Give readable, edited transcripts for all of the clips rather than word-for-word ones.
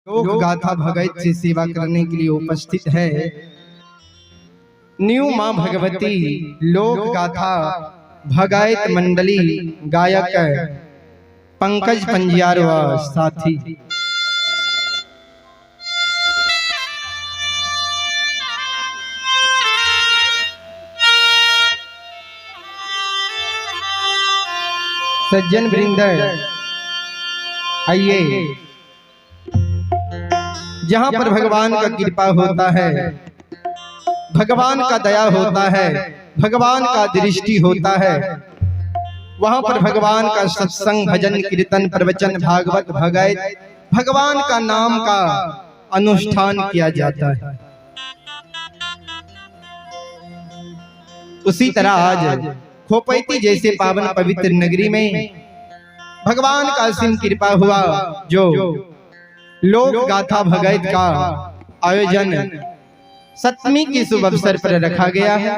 लोक गाथा भगत से सेवा करने के लिए उपस्थित है न्यू मां भगवती लोक गाथा भगायत मंडली गायक पंकज पंजियार व साथी। सज्जन वृंद आइए, जहां पर भगवान का कृपा होता है, भगवान का दया होता है, भगवान का दृष्टि होता है, वहां पर भगवान का सत्संग, भजन, कीर्तन, प्रवचन, भागवत, भगवत, भगवान का नाम का अनुष्ठान किया जाता है। उसी तरह आज खोपैती जैसे पावन पवित्र नगरी में भगवान का असीम कृपा हुआ जो लोक गाथा भगत का आयोजन सप्तमी के शुभ अवसर पर रखा गया है।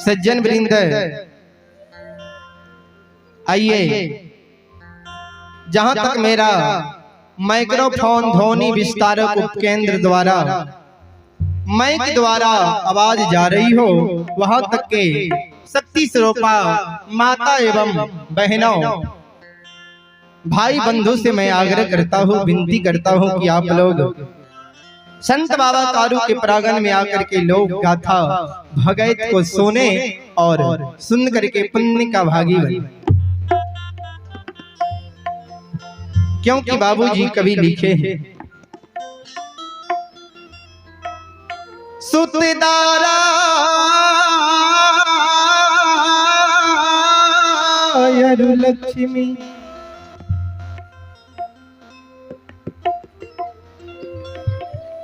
सज्जन वृंद आइए, जहां तक मेरा माइक्रोफोन ध्वनि विस्तारक उपकेंद्र द्वारा माइक द्वारा आवाज जा रही हो, वहां तक के शक्ति स्वरूपा माता एवं बहनों, भाई बंधु से मैं आग्रह करता हूँ, विनती करता हूँ कि आप लोग संत बाबा कारू के प्रांगण में आकर के लोक गाथा भगत को सुने और सुन करके पुण्य का भागी बने। क्योंकि बाबूजी कभी लिखे हैं, सुतदारा लक्ष्मी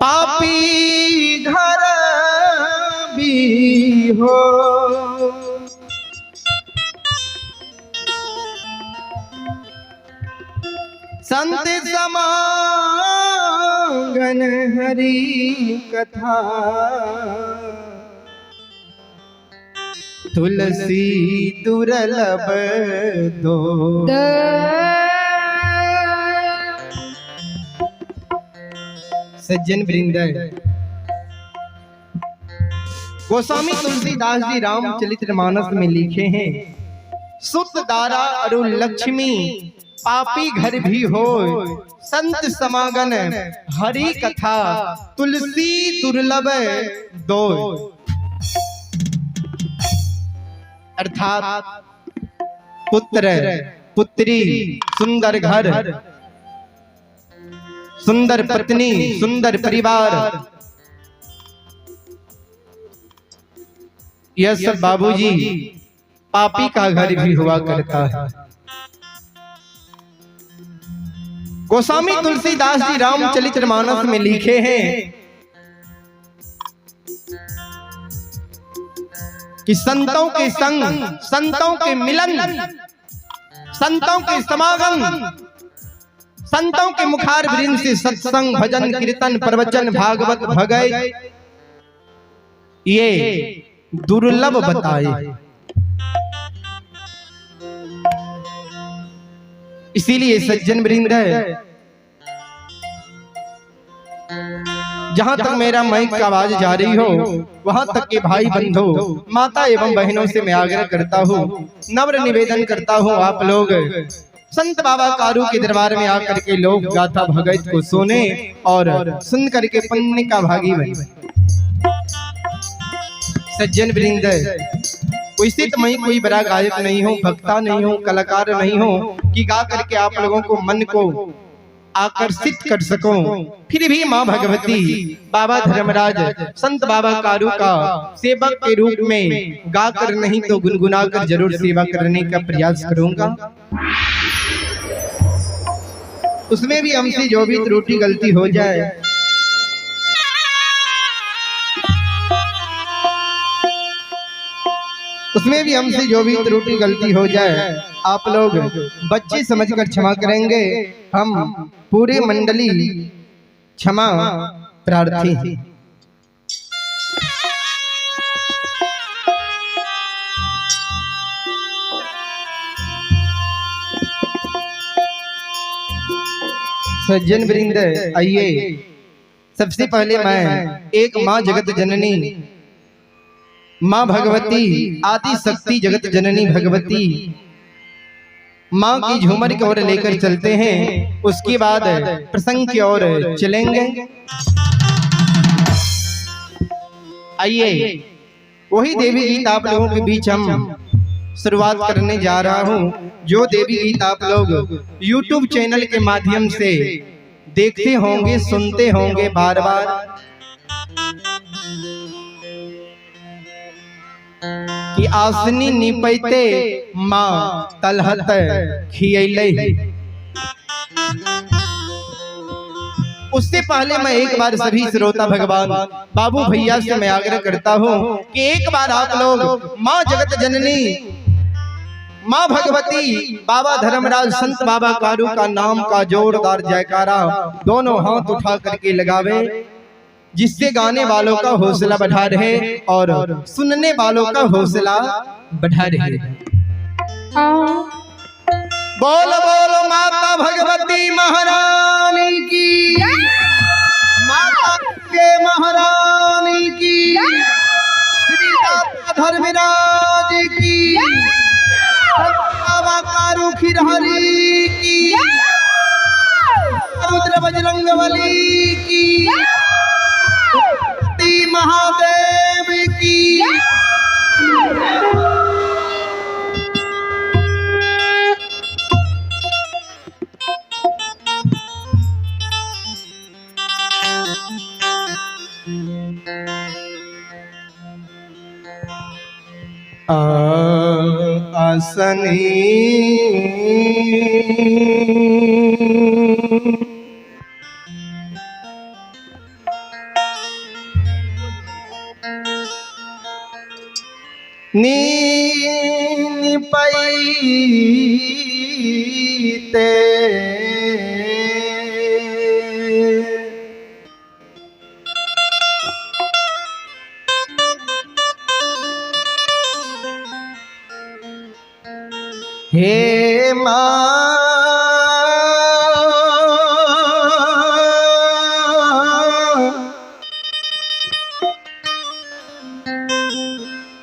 पापी घर भी हो, संत समागन हरि कथा तुलसी दुर्लभ दो। सज्जन वृंद, गोस्वामी तुलसीदास जी रामचरितमानस में लिखे हैं, सुत दारा अरु लक्ष्मी पापी घर भी हो, संत समागन हरि कथा तुलसी दुर्लभ दो। अर्थात पुत्र पुत्री, सुंदर घर, सुंदर पत्नी, सुंदर परिवार, यह सब बाबूजी पापी का घर भी हुआ करता है। गोस्वामी तुलसीदास जी रामचरितमानस में लिखे हैं कि संतों के संग, संतों के मिलन, संतों के समागम, संतों के मुखार वृंद से सत्संग, भजन, कीर्तन, प्रवचन, भागवत, भगत ये दुर्लभ बताए। इसीलिए सज्जन वृंद, जहां तक मेरा माइक का आवाज जा रही हो, वहां तक के भाई बंधु, माता एवं बहनों से मैं आग्रह करता हूँ, नम्र निवेदन करता हूँ, आप लोग संत बाबा कारू के दरबार में आकर के लोक गाथा भगत को सुने और सुन करके पुण्य का भागी बने। सज्जन वृंद, वैसे तो मैं कोई बड़ा गायक नहीं हूँ, भक्ता नहीं हूँ, कलाकार नहीं हूँ कि गा करके आप लोगों को मन को आकर्षित कर सकूं। फिर भी माँ भगवती, बाबा धर्मराज, संत बाबा कारू का सेवक के रूप में गाकर नहीं तो गुनगुना कर जरूर सेवा करने का प्रयास करूंगा। उसमें भी हमसे जो भी त्रुटि गलती हो जाए, उसमें भी हमसे जो भी त्रुटि गलती हो जाए, आप लोग बच्चे समझकर क्षमा करेंगे। हम पूरे मंडली क्षमा प्रार्थी हैं। सज्जन वृंद, आइए सबसे पहले मैं एक माँ जगत जननी, माँ भगवती आदि शक्ति जगत जननी भगवती माँ की झूमर की ओर लेकर चलते हैं, उसके बाद प्रसंग की ओर चलेंगे। आइए वही देवी गीत आप लोगों के बीच हम शुरुआत करने जा रहा हूँ, जो देवी गीत आप लोग YouTube channel के माध्यम से देखते होंगे, सुनते होंगे बार बार। कि आसनी निपैते माँ तलहत खियैलै। उससे पहले मैं एक बार सभी श्रोता भगवान बाबू भैया से मैं आग्रह करता हूँ कि एक बार आप लोग माँ जगत जननी, माँ भगवती, बाबा धर्मराज संत बाबा कारू का नाम का जोरदार जयकारा दोनों हाथ उठा करके लगावे, जिससे गाने वालों का हौसला बढ़ा रहे और सुनने वालों का हौसला बढ़ा रहे। बोल बोलो माता भगवती महारानी की, माता के महारानी की, श्री दाता धर्मराज की, बाबा कारू खिरहरी की, रुद्र बजरंग बली की, महादेव की। आसनी नीन पैते हे माँ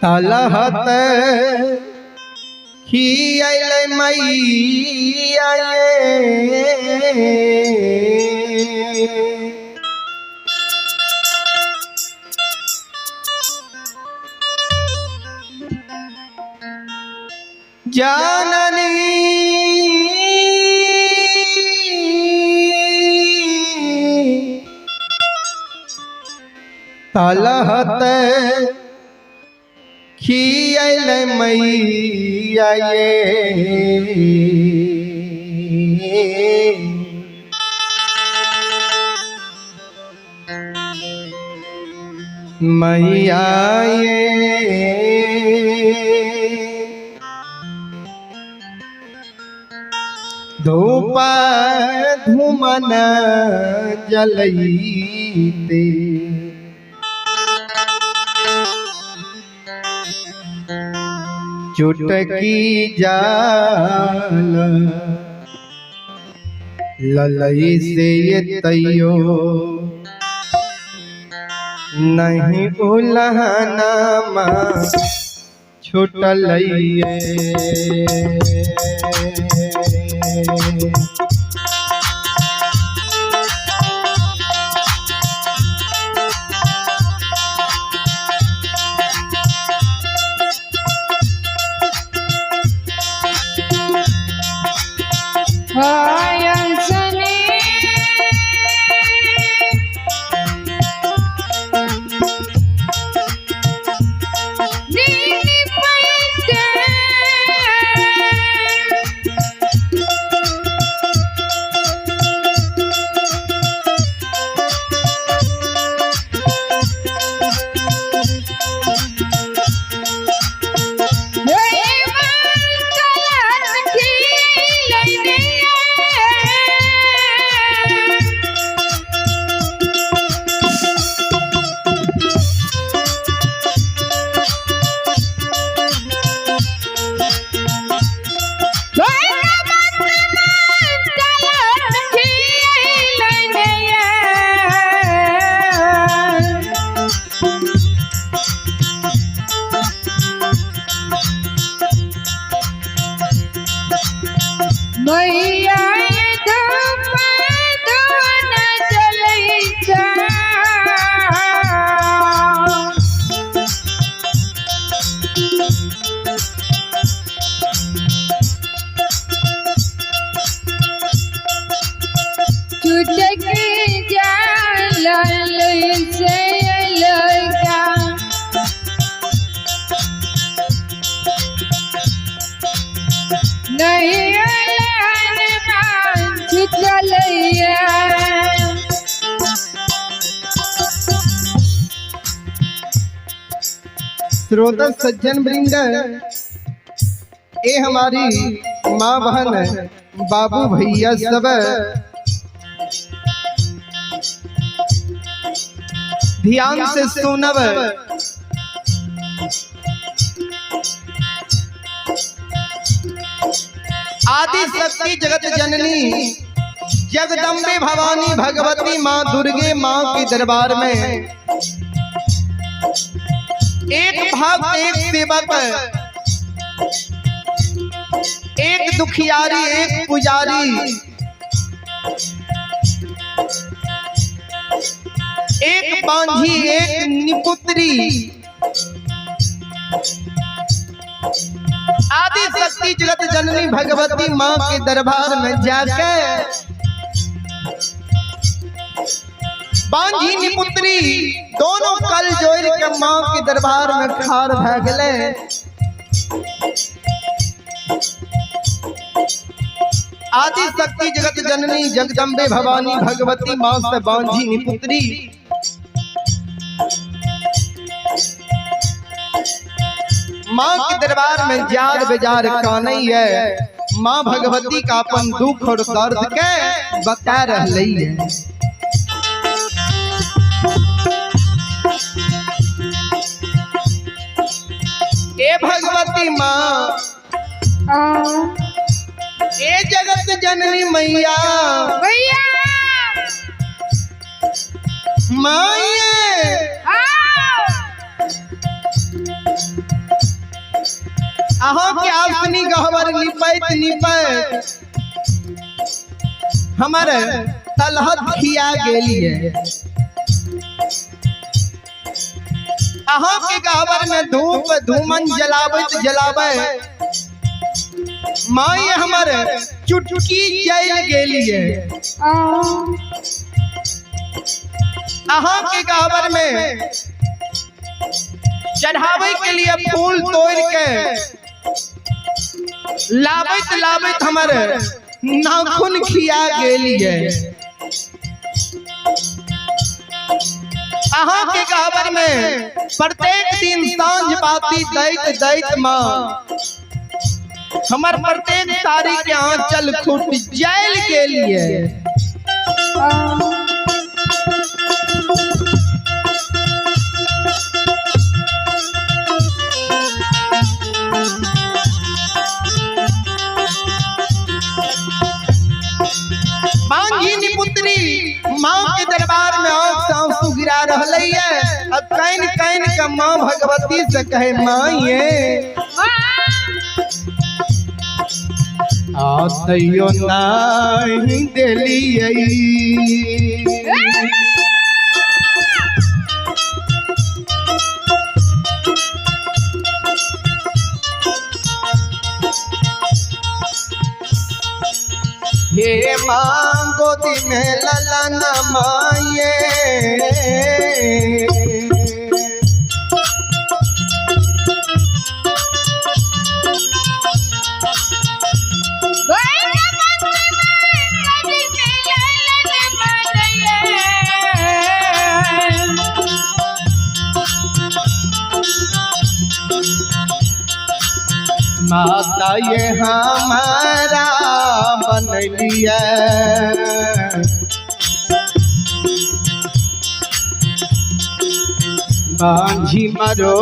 तलहत खियल मैया जननी तलहत खियल मैया मैया धूप धूमन जलईते चुटकी जाल ललई से ये तैयो नहीं उलहना माँ छुटलइये। छूटक जाला से लगा। नहीं हनुमान छुटलैया। श्रोता सज्जन वृंद, ए हमारी माँ बहन बाबू भैया सब ध्यान से सुनब। आदि शक्ति जगत जननी जगदम्बे भवानी भगवती माँ दुर्गे माँ के दरबार में एक भक्त एक सेवक एक दुखियारी एक पुजारी एक बांझी एक निपुत्री आदि शक्ति जगत जननी भगवती माँ के दरबार में जाकर बांझी निपुत्री दोनों कल जोड़ के माँ के दरबार में खार भै गेले। आदि शक्ति जगत जननी जगदम्बे भवानी भगवती माँ से बांझी निपुत्री माँ के दरबार में जार बेजार कानई है। माँ भगवती का अपन दुख और दर्द के बता रही है। ए भगवती माँ, ए जगत जननी मैया, भैया माये अहाँ के आसनी गहबर निपैत निपैत हमर तलहत खिया गेली है। अहाँ के गहबर में धूप धूमन जलाबैत जलाबै माई हमर चुटकी जल गेली है। अहाँ के गहबर में चढ़ावे के लिए फूल तोड़ के लाबैत लाबैत हमर नाखून खिया गेली है। अहाँ के गहबर में प्रत्येक दिन सांझ बाती दैत दैत माँ हमर प्रत्येक साड़ी के आंचल खूट जल गेली है। बांझी निपुत्री माँ के दरबार में आंख से आंसू गिरा रहलै है और can can के माँ भगवती से कहे माये आतयो नाही देलियै। हे माँ गोदी में ललन माये माता ये हमारा बनलिए बांझी मरो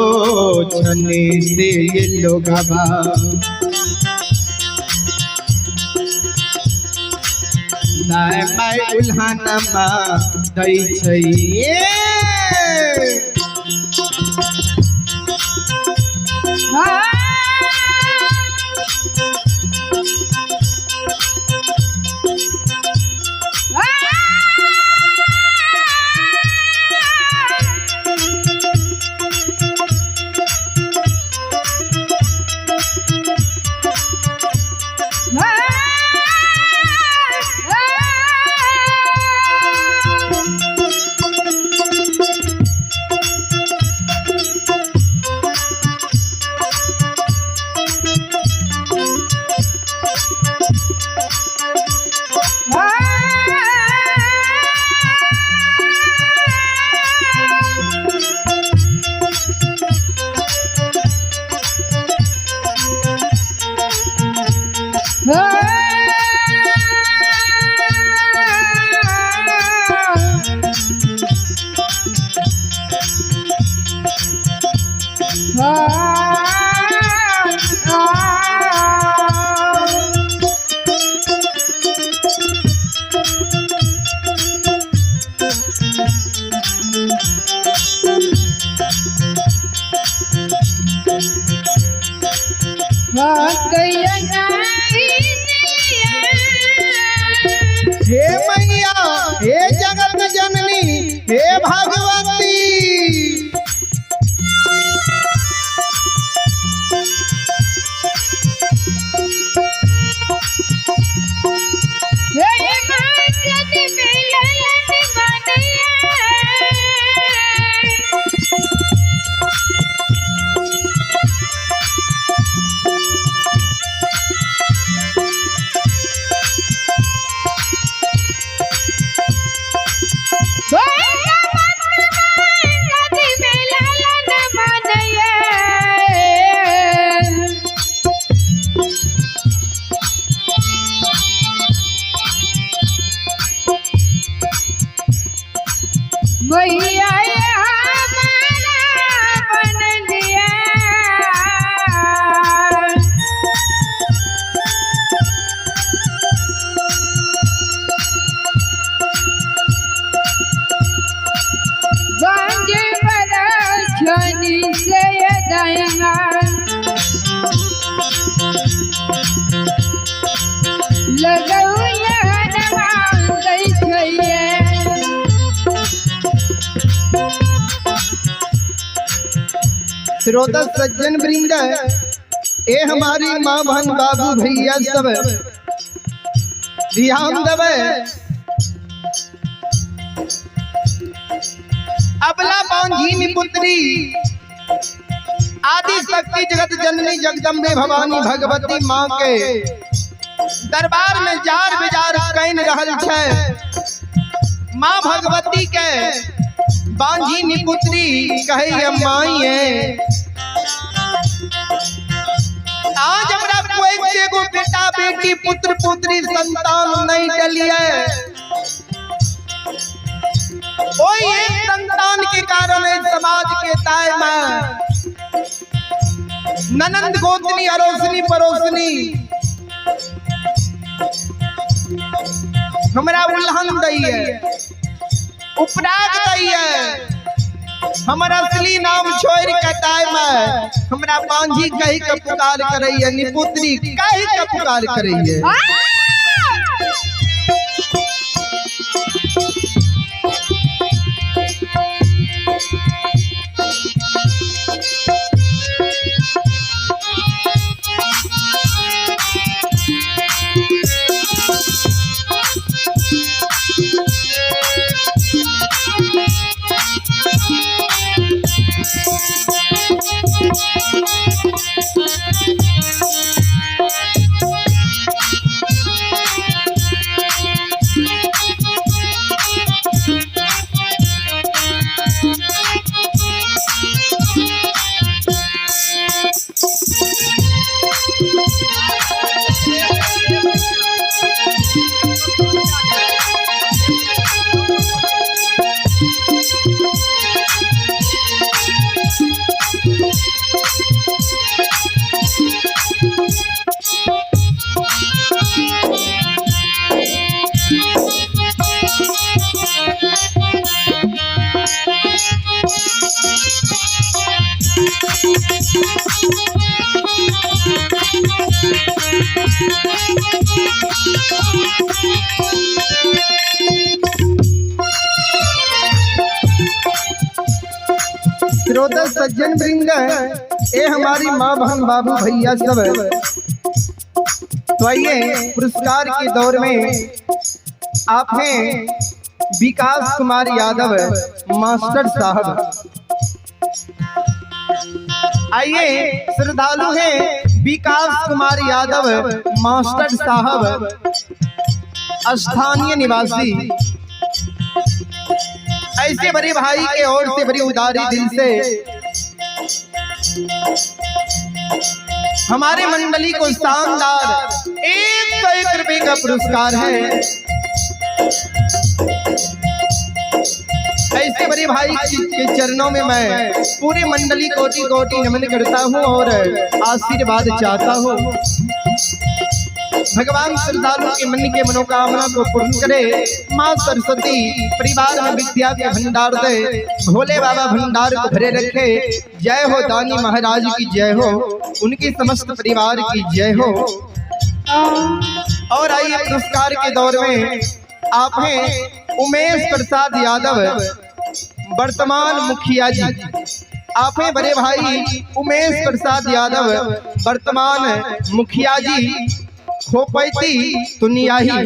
छने से ये लोगवा दाय my उल्हानमा दै छै। हे मैया, हे जगत जननी, हे भगवती। मैया हमारा बन दिया। बांझ बरछनी से दया लगौल दै छैये। श्रोता सज्जन वृंद, ए हमारी माँ बहन बाबू भैया सब ध्यान दवे। अबला बांझी पुत्री आदि शक्ति जगत जननी जगदम्बे भवानी भगवती माँ के दरबार में जार बिजार can रहल छै। माँ भगवती के बांझी निपुत्री कहे माई है, आज हमरा कोई एगो बेटा बेटी पुत्र पुत्री संतान नहीं डलिए। ओई एक संतान के कारण इस समाज के ताय में ननंद गोतनी अरोसनी परोसनी हमरा उल्हन दैये, उपराग दैये, हमर असली नाम छोड़ के ताय में हमरा बांझी कही के पुकार करैये, निपुत्री कही के पुकार करैये। श्रोता सज्जन वृंद, ए हमारी माँ बहन बाबू भैया सब, तो आइए पुरस्कार के दौर में आप हैं विकास कुमार यादव मास्टर साहब। आइए श्रद्धालु हैं विकास कुमार यादव मास्टर साहब, स्थानीय निवासी। ऐसे बड़े भाई के ओर से बड़ी उदारी दिल से हमारे मंडली को शानदार 101 रुपए का पुरस्कार है। ऐसे बड़े भाई के चरणों में मैं पूरे मंडली कोटि कोटि नमन करता हूँ और आशीर्वाद चाहता हूँ। भगवान श्रद्धालु के मन के मनोकामना को पूर्ण करे। माँ सरस्वती परिवार में विद्या के भंडार दे, भोले बाबा भंडार को भरे रखे। जय हो दानी महाराज की जय हो, उनके समस्त परिवार की जय हो। और आइए पुरस्कार के दौर में आप हैं उमेश प्रसाद यादव, वर्तमान मुखिया जी। आप हैं बड़े भाई उमेश प्रसाद यादव, वर्तमान मुखिया जी, खोपैती तुनियाही।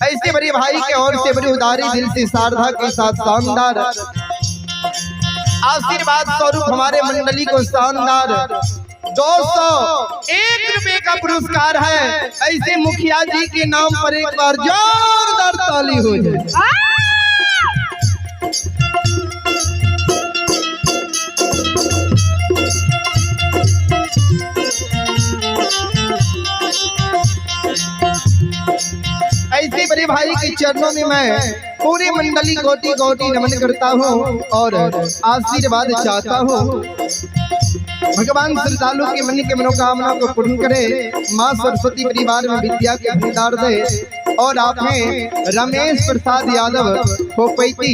ऐसे बड़े भाई के ओर से बड़ी उदारी दिल से श्रद्धा के साथ शानदार आशीर्वाद स्वरूप हमारे मंडली को शानदार 201 रुपए का पुरस्कार है। ऐसे मुखिया जी के नाम पर एक बार जोरदार ताली हो जाए। ऐसे बड़े भाई के चरणों में मैं पूरी मंडली कोटि कोटि नमन करता हूँ और आशीर्वाद चाहता हूँ। भगवान श्रद्धालु के मन के मनोकामना को पूर्ण करे, माँ सरस्वती परिवार में विद्या के भंडार दे। और आप हैं रमेश प्रसाद यादव खोपैती,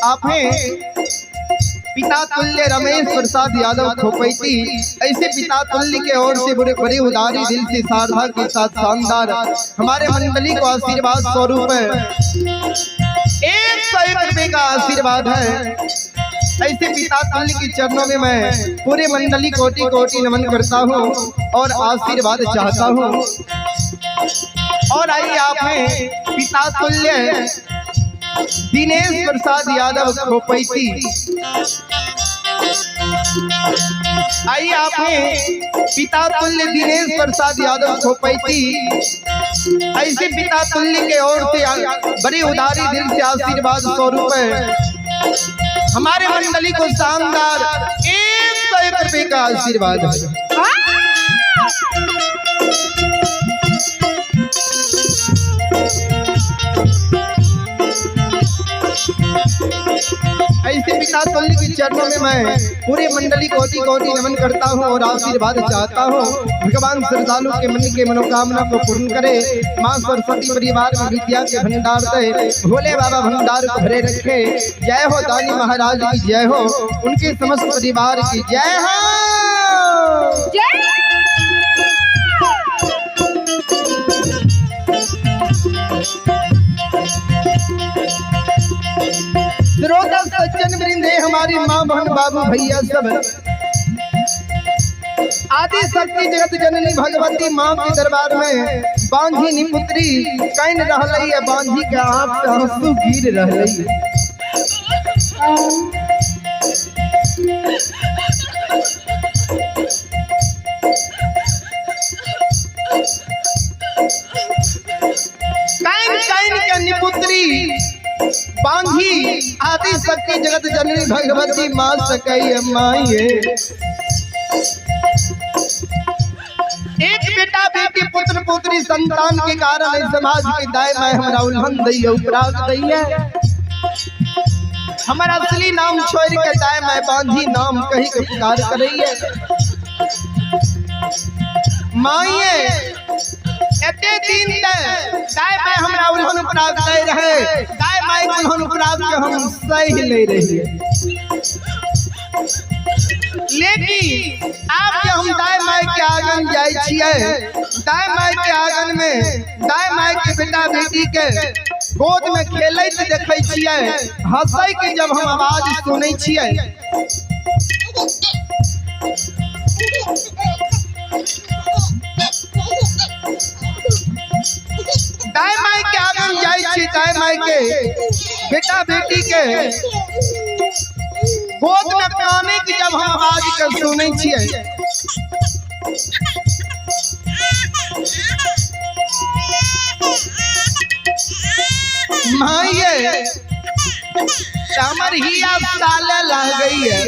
आप हैं पिता तुल्य रमेश प्रसाद यादव खोपैती। ऐसे पिता तुल्य के ओर से बड़े बड़े उदारी दिल से श्रद्धा के साथ शानदार हमारे मंडली को आशीर्वाद स्वरूप 101 रुपए का आशीर्वाद है। ऐसे पिता तुल्य के चरणों में मैं पूरे मंडली कोटि कोटि नमन करता हूँ और आशीर्वाद चाहता हूँ। और आइए आप हैं पिता तुल्य दिनेश प्रसाद यादव खोपैती। आइए आप हैं पिता तुल्य दिनेश प्रसाद यादव खोपैती। ऐसे पिता तुल्य के ओर से बड़ी उदारी दिल से आशीर्वाद स्वरूप हमारे मंडली को शानदार 101 रुपए का आशीर्वाद है। ऐसे पिता तुल्य के चरणों में मैं पूरे मंडली कोटि कोटि नमन करता हूँ और आशीर्वाद चाहता हूँ। भगवान श्रद्धालु के मन के मनोकामना को पूर्ण करे, माँ सरस्वती परिवार में विद्या के भंडार दे, भोले बाबा भंडार को भरे रखे। जय हो दानी महाराज की जय हो, उनके समस्त परिवार की जय हो। जय। श्रोता सज्जन वृंद, हमारी माँ बहन बाबू भैया सब आदि शक्ति जगत जननी भगवती माँ के दरबार में बांझी निपुत्री can रहलई है, बांझी के आँख से आंसू गिर रहलई है। Can can के निपुत्री बांझी आदि शक्ति जगत जननी भगवती माँ सकई माई। एक बेटा बेटी पुत्र पुत्री संतान के कारण इस समाज के दाय माय हमरा उल्हन दैया, उपराग दैया। हमारा असली नाम छोड़ के दाय माय बांझी नाम कही के पुकार करैया। माइये एते दिन तक दाय माय हमरा उल्हन उपराग दे रहे, दाय माय उल्हन उपराग के हम सही ले रहिए। लेकिन आप के हम दाय माय के आंगन जाय छियै, दाय माय के आंगन में दाय माय के बेटा बेटी के गोद में खेलैत देखै छियै, हंसै के जब हम आवाज सुनै छियै, दाय माय के आंगन जाय छियै, दाय माय के बेटा बेटी के गोद में काने के जब हम आवाज के सुनै छियै, माइये हमर हिया साले लागैये।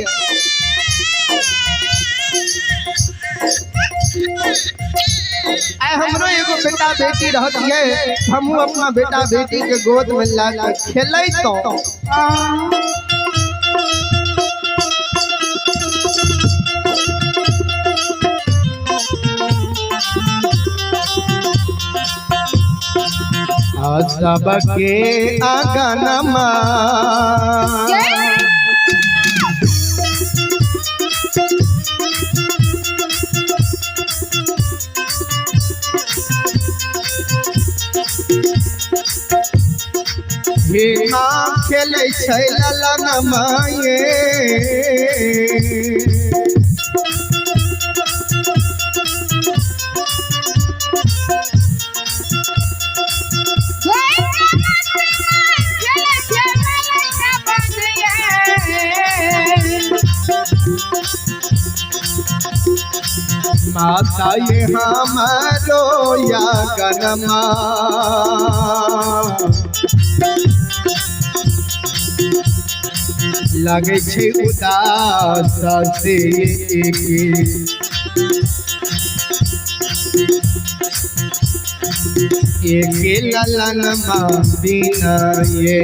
आय हमरो एगो बेटा बेटी रहत ये, हमहू अपना बेटा बेटी के गोद में ला के खेलैतो। सबके आंगनमा। हे माँ खेलै छै ललनमा ये। माता ये हमारो या गनमा। लगे छे उदास से एक ललन बिना ये।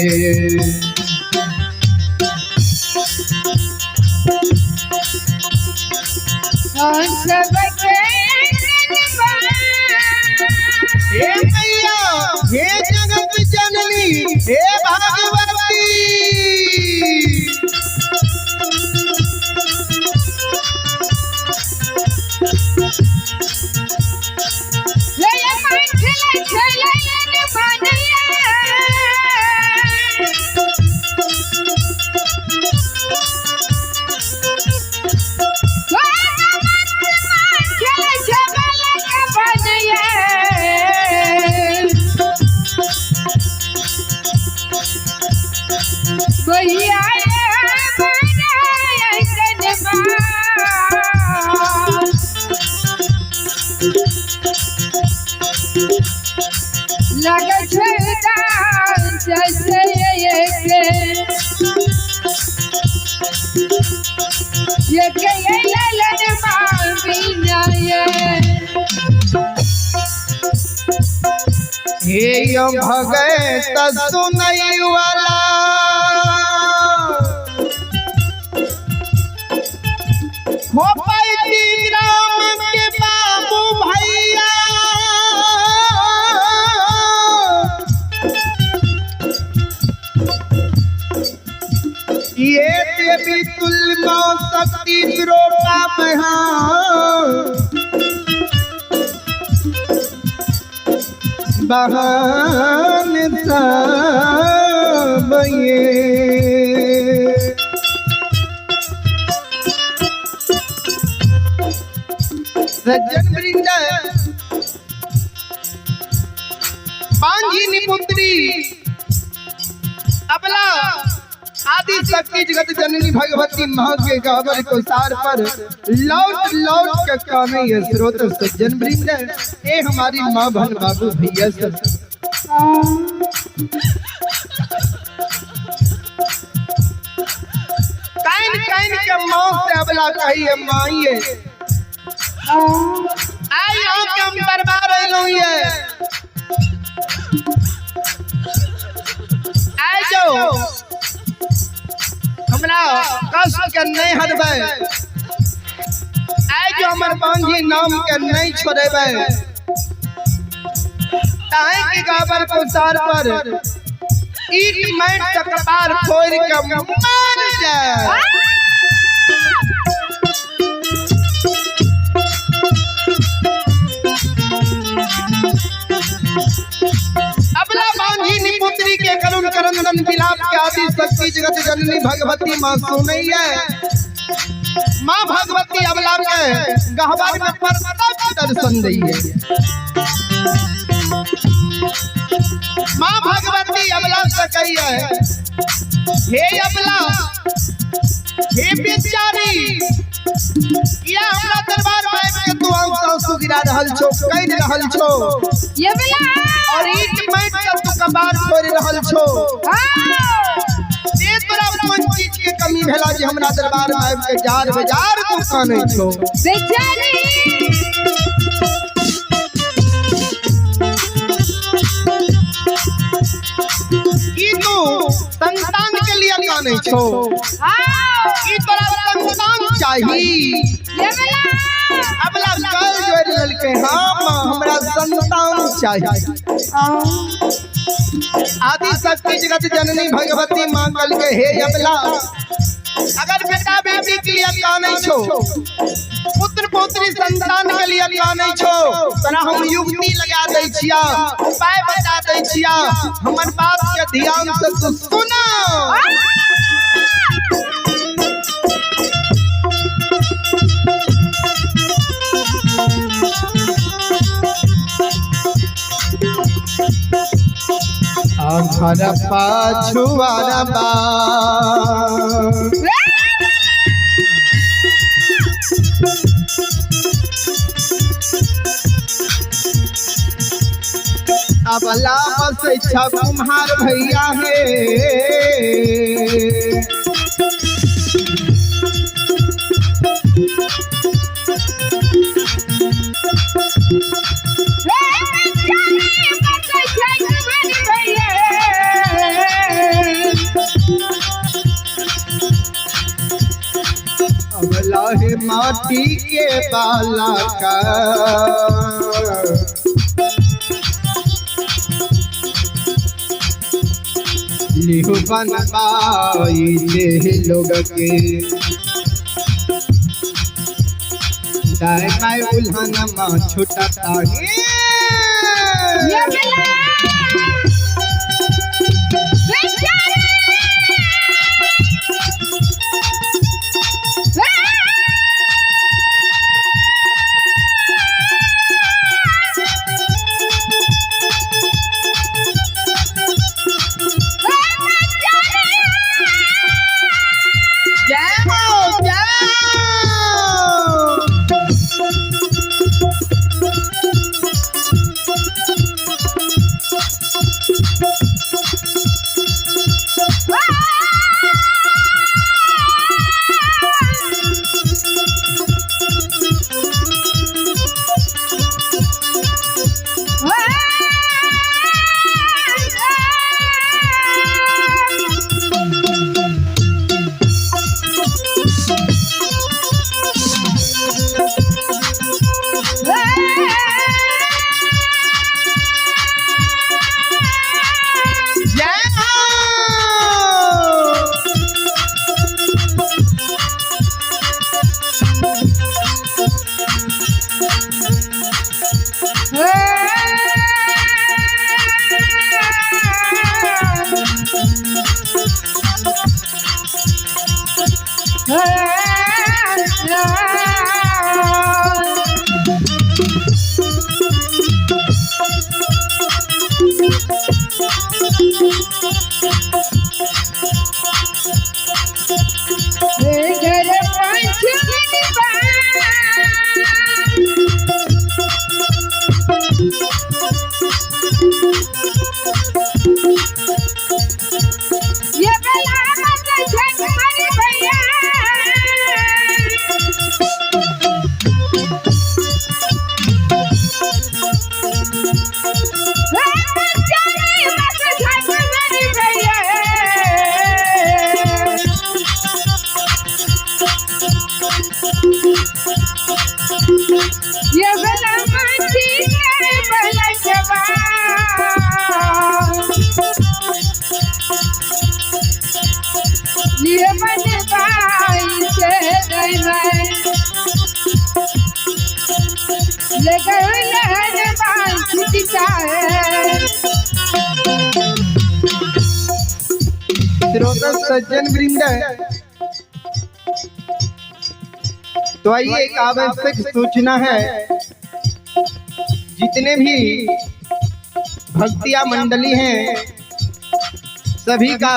हे मैया, हे जगत जननी, हे भगवती। हे भगत सुनई वाला, हो पैती ग्राम के बाबू भैया। ये देवी तुल मां शक्ति द्रोता महा बहन सब ये। सज्जन वृंद, पांजिनी पुत्री अबला आदि शक्ति जगत जननी भगवती माँ के गहबर को सार पर लौट लौट के कामे ये स्रोत। सज्जन वृंद, ए हमारी माँ भन बाबू भैया सब। काइन काइन के माँ से अबला कही माँ ये आई यहाँ के हम दरबार अइलहुँ ये। आइ जाओ, हमरा कष्ट के नहीं हटबै। आइ जो हमर बांझी नाम के नहीं छोड़ेबै। ताहे के गाबर कोसार पर ईट मैट के कपार फोड़ के मार जाए। अबला बांझी निपुत्री के करुण करंदन विलाप के आदि शक्ति जगत जननी भगवती माँ सुनैया। माँ भगवती अबला के गहबर में प्रत्यक्ष दर्शन दैये। माँ भगवती अबला से कहिए, हे अबला, हे बेचारी, किया हमरा दरबार में आबि के तू आंसू गिरा रहल छो, कहि रहल छो और ईट माटि के तू कबार छोड़ि रहल छो। से तोरा कोन चीज के कमी भेला जे हमरा दरबार में आबि के जार बेजार तू कानै छो। बेचारी की तू संतान के लिए कानै छो? की तोरा संतान चाही? अबला कल जोड़ ललके, हाँ माँ, हमरा संतान चाहिए। आदि शक्ति जगत जननी भगवती माँ कल के, हे अबला, अगर बेटा बेटी के लिए का नहीं छो, पुत्र पौत्री संतान के लिए का नहीं छो, तोरा हम युक्ति लगा दै छिया, उपाय बता दै छिया, हमर बात के ध्यान से तू सुना। आखर पाछुआर बा अबला बस इच्छा कुम्हार भैया हे। अबला हे माटी के बाला का लिहु बनबाई दे लोग के दाएं बाएं उल्हन माँ छुटता हे। जय हो, जय हो। जय हो। घर पंच। ये बेला मत झंझर भैया। ये बेला माटी के बलकवा लिए मन बाई से गई ले गए लहर बाई छुटता है। श्रोता सज्जन वृंद, तो आइए एक आवश्यक सूचना है। जितने भी भक्तिया मंडली हैं, सभी का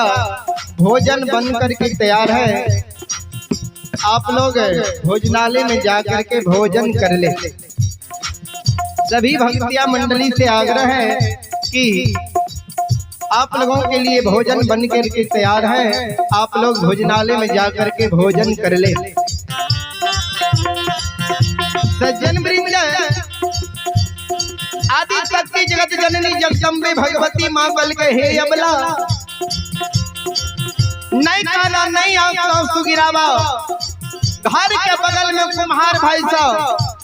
भोजन बन करके तैयार है। आप लोग भोजनालय में जाकर के भोजन कर ले। सभी भक्तिया मंडली से आग्रह है कि आप लोगों के लिए भोजन बन करके तैयार है, आप लोग भोजनालय में जाकर के भोजन कर ले। सज्जन वृंद, आदि शक्ति जगत जननी जगदम्बे भगवती माँ बल के, हे अबला, नहीं काना नहीं आंसू गिरावा। घर के बगल में कुम्हार भाई साहब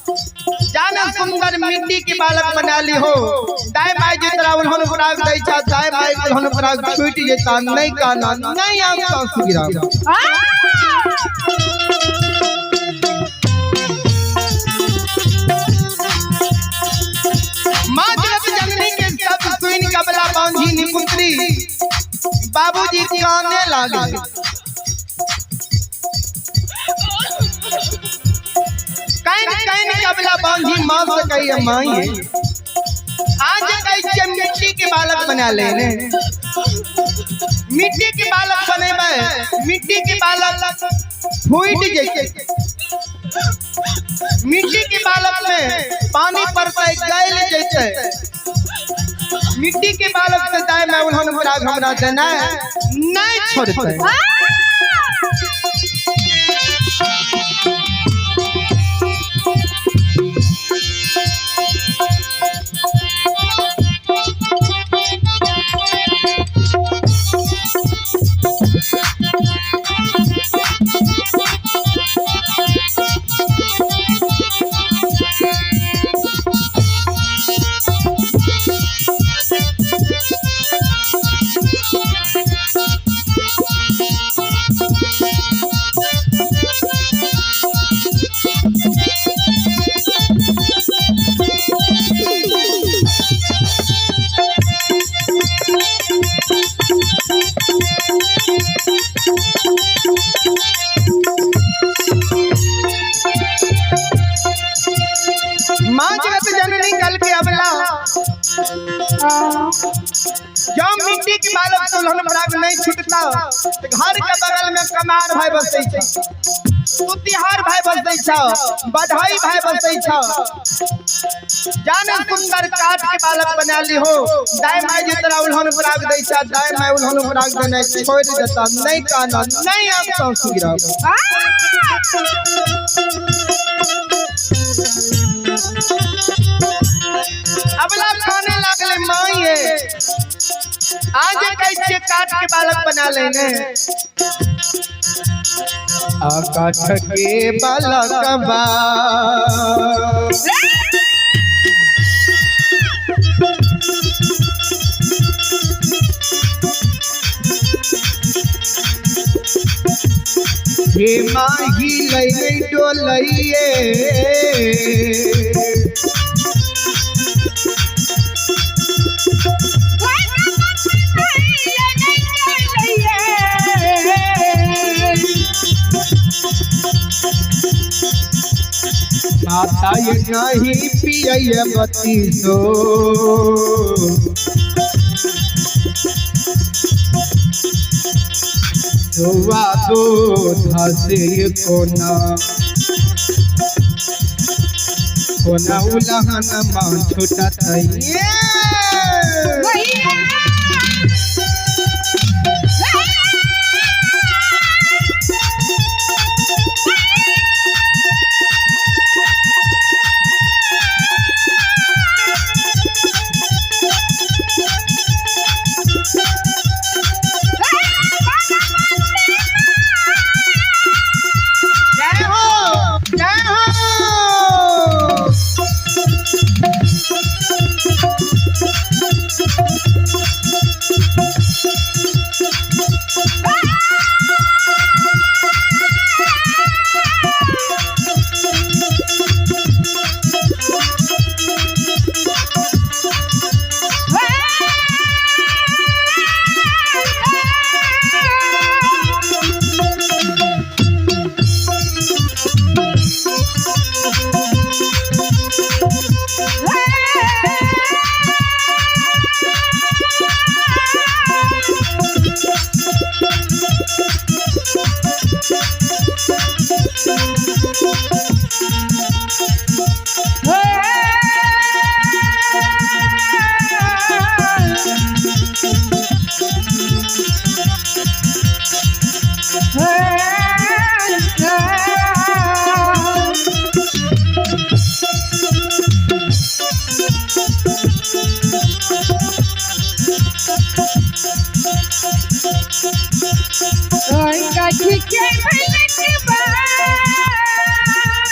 जाने सुंदर मिट्टी के बालक बना ली हो। दाएं बाएं जे तरह उन्होंने पराग दै छा, दाएं बाएं उन्होंने पराग छूट जेता, नहीं काना नहीं आम सासु गिरा। माँ जगत जननी के सब सुन कबला बांझी निपुत्री बाबूजी काने लागे। Can can कबला बांझी माँ से कही माई आज कैसे मिट्टी के बालक बना लेने, मिट्टी के बालक बने में मिट्टी के बालक फूट जैसे, मिट्टी के बालक में पानी पड़ता है गैल जैसे, मिट्टी के बालक से दाएं मैं उन्होंने पराग हमरा देना नहीं छोड़ते। माँ जगत जननी कल के अबला जब मिट्टी के बालक दुल्हन पराग नहीं छूटता तो घर के बगल में कमार भाई बसै छै, सुतिहार भाई बसै छै, बधाई भाई बसै छै। जाने सुंदर काट के बालक बना ली हो, दाएं माई जे तरह उल्हन पराग दै छै, दाएं माई उल्हन पराग देने छोड़ देता, नहीं काना नहीं आम सासु गिरा। अबला खाने लागले माई है आज कैसे काट के बालक बना लेने। आकाश के बालकबा हे माही लई डोलइए, माता ये नहीं पिय बत्ती सो, सुआ दूध से कोना कोना उलहन मां छूटत। जय हो जय हो।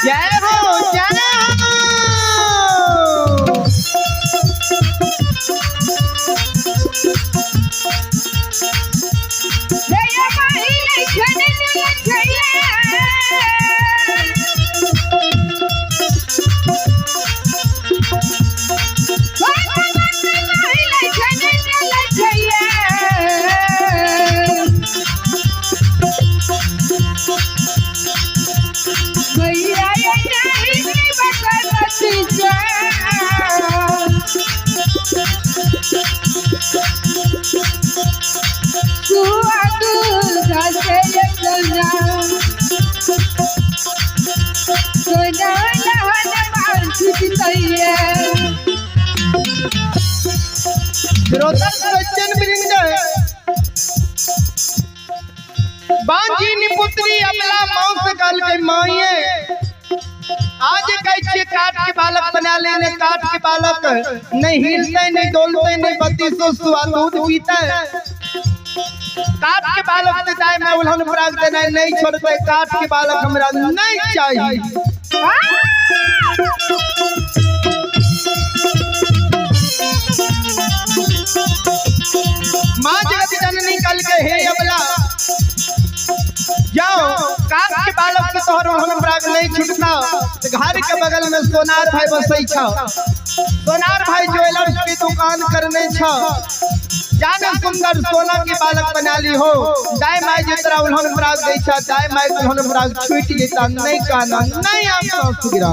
जय हो जय हो। श्रोता सज्जन वृंद, बांझी पुत्री अबला मां से कल के माइए आज कैसे काट के बालक बना लेने, काट के बालक नहीं हिलते नहीं डोलते नहीं बत्तीसो सुआ दूध पीते, काट के बालक से जाए मैं उल्हन पराग देना नहीं छोड़ते, काट के बालक हमरा नहीं चाहिए। माँ जगत जननी कल के हे अबला जाओ काट के बालक से तोहर उल्हन पराग नहीं छूटता। घर के बगल में सोनार भाई बसै छ, सोनार भाई ज्वेलर्स की दुकान करने छ, जाने सुंदर सोना के बालक बना ली हो, दाय माय जितना उल्हन पराग दै छ, दाय माय उल्हन पराग छूट जेता, नहीं काना नहीं आम सासु गिरा।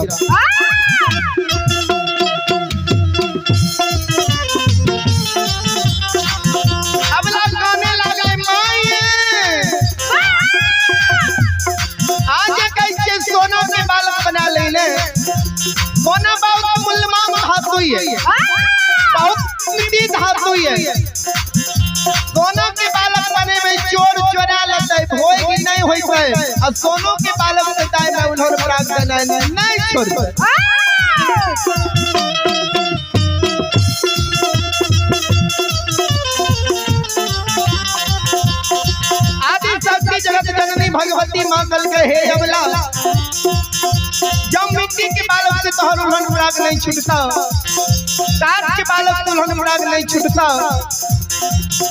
अबला काने लागे माये आज कैसे सोना के बालक बना लेने, सोना बहुत मूल्यवान धातु है, बहुत कीमती धातु है, सोना के बालक बने में चोर चोरा लेते होय कि नहीं होते, और सोनो के बालक से दाय में उल्हन पराग देना नहीं छोड़ते। आदि शक्ति जगत जननी भगवती मां कल के हे अबला जब मिट्टी के बालक से तोहर उल्हन पराग नहीं छूटता, काट के बालक से उल्हन पराग नहीं छूटता,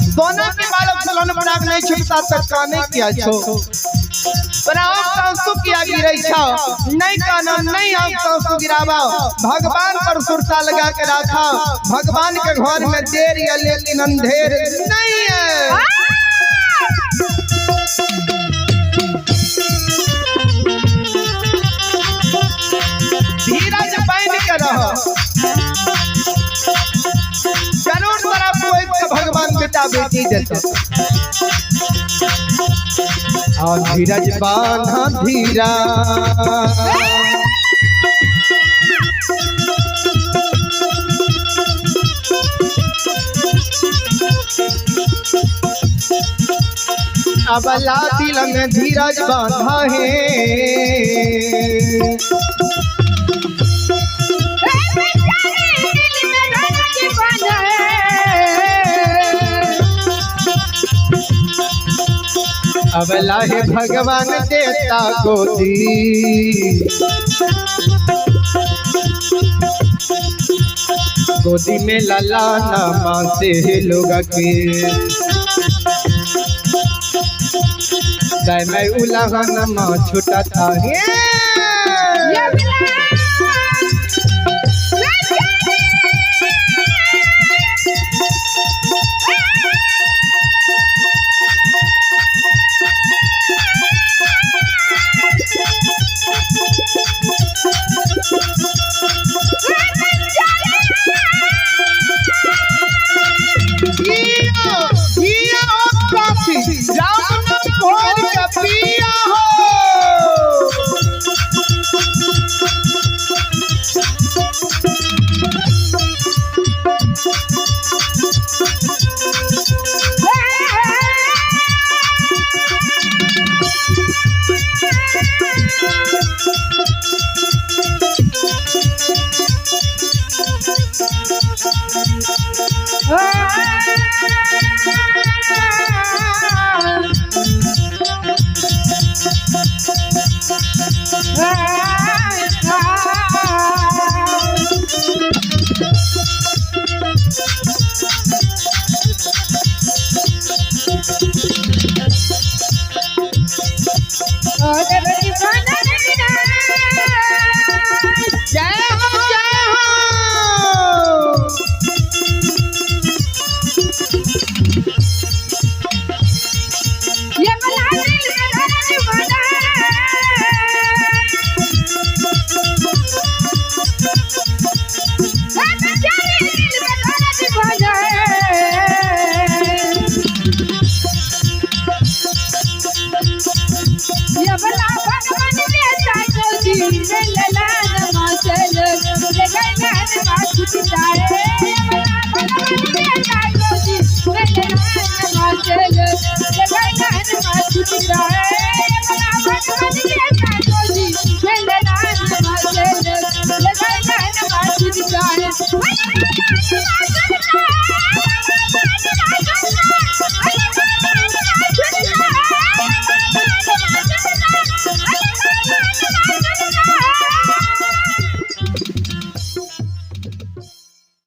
सोना के बालक से उल्हन पराग नहीं छूटता, तब काने किया छो तोरा आँख आंसू किया गिरै छो, नहीं काना नहीं आँख आंसू गिरावा, भगवान पर सुरता लगा के रखा, भगवान के घर में देर या लेकिन अंधेर नहीं है। धीरज बन के रहो, जरूर तोरा कोई के भगवान बेटा बेटी देता। और धीरज बांधा धीरा अबला दिल में धीरज बांधा है, अबला है भगवान देता गोदी, गोदी में लला नामा से लोग के दाय मैं उलाहन माँ छुटा था।